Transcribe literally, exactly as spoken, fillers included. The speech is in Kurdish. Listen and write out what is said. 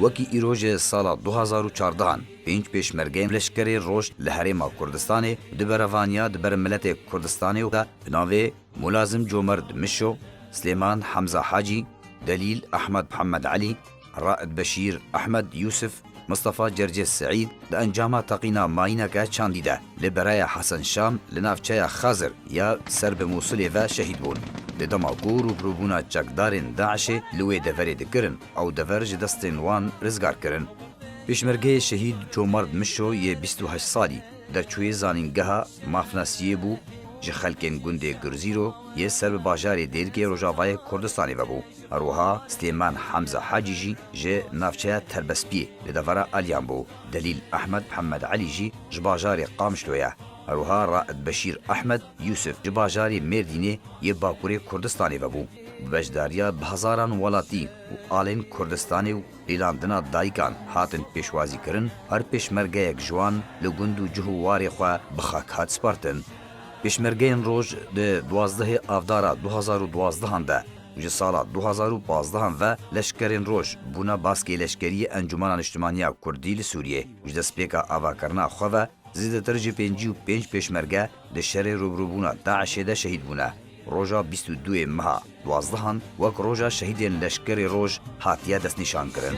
Wekî îro ji sala du hazar û çardehan pênc pêşmergeyên Leşkerê Roj li Herêma Kurdistanê di berevaniya di ber miletê Kurdistanê de bi navê Mulazim Comerd Mişo, Silêman Hemza Hacî, Delîl Ehmed Mihemed Elî, Raed Beşîr Ehmed Yûsif, Mistefa Cercê Seîd di encama teqîna mayîneke çandî de li Beraya Hesen Şam li navçeya Xazir ya ser bi Mûsilê ve şehîd bûn. Di dema ku rûbirûbûna çekdarên DAIŞê li wê deverê dikirin, ew dever ji destên wan rizgar kirin. Pêşmergeyê şehîd Comerd Mişo yê bîst û heşt salî, derçûyê zanîngeha mafnasiyê bû, ji xelkên gundê Gurzîro yê ser bi bajarê Dêrikê Rojavayê Kurdistanê ve bû. Her wiha Silêman Hemza Hacî jî ji navçeya Terbespiyê li devera Aliyan bû. Delîl Ehmed Mihemed Elî jî ji bajarê Qamişlo ye. Her wiha Raed Beşîr Ehmed Yûsif ji bajarê Mêrdînê yê Bakurê Kurdistanê ve bû. Bi beşdariya bi hezaran welatî û alên Kurdistanê û lîlandina dayikan hatin pêşwazî kirin, her pêşmergeyek ji wan li gund û cih û warê xwe bi xak hat spartin. Pêşmergeyên Roj di duwazdehê Avdara du hazar û duwazdehan de û ji sala du hazar û pazdehan ve Leşkerên Roj bûne baskê leşkerî yê Encûmena Niştimaniya Kurdî li Sûriyê û ji destpêka avakirina xwe ve zêdetir ji pêncî û pênc pêşmerge di şerê rûbirûbûna DAIŞê de şehîd bûne. Roja bîst û duyê meha duwazdehan wek roja şehîdên Leşkerê Roj hatiye destnîşankirin.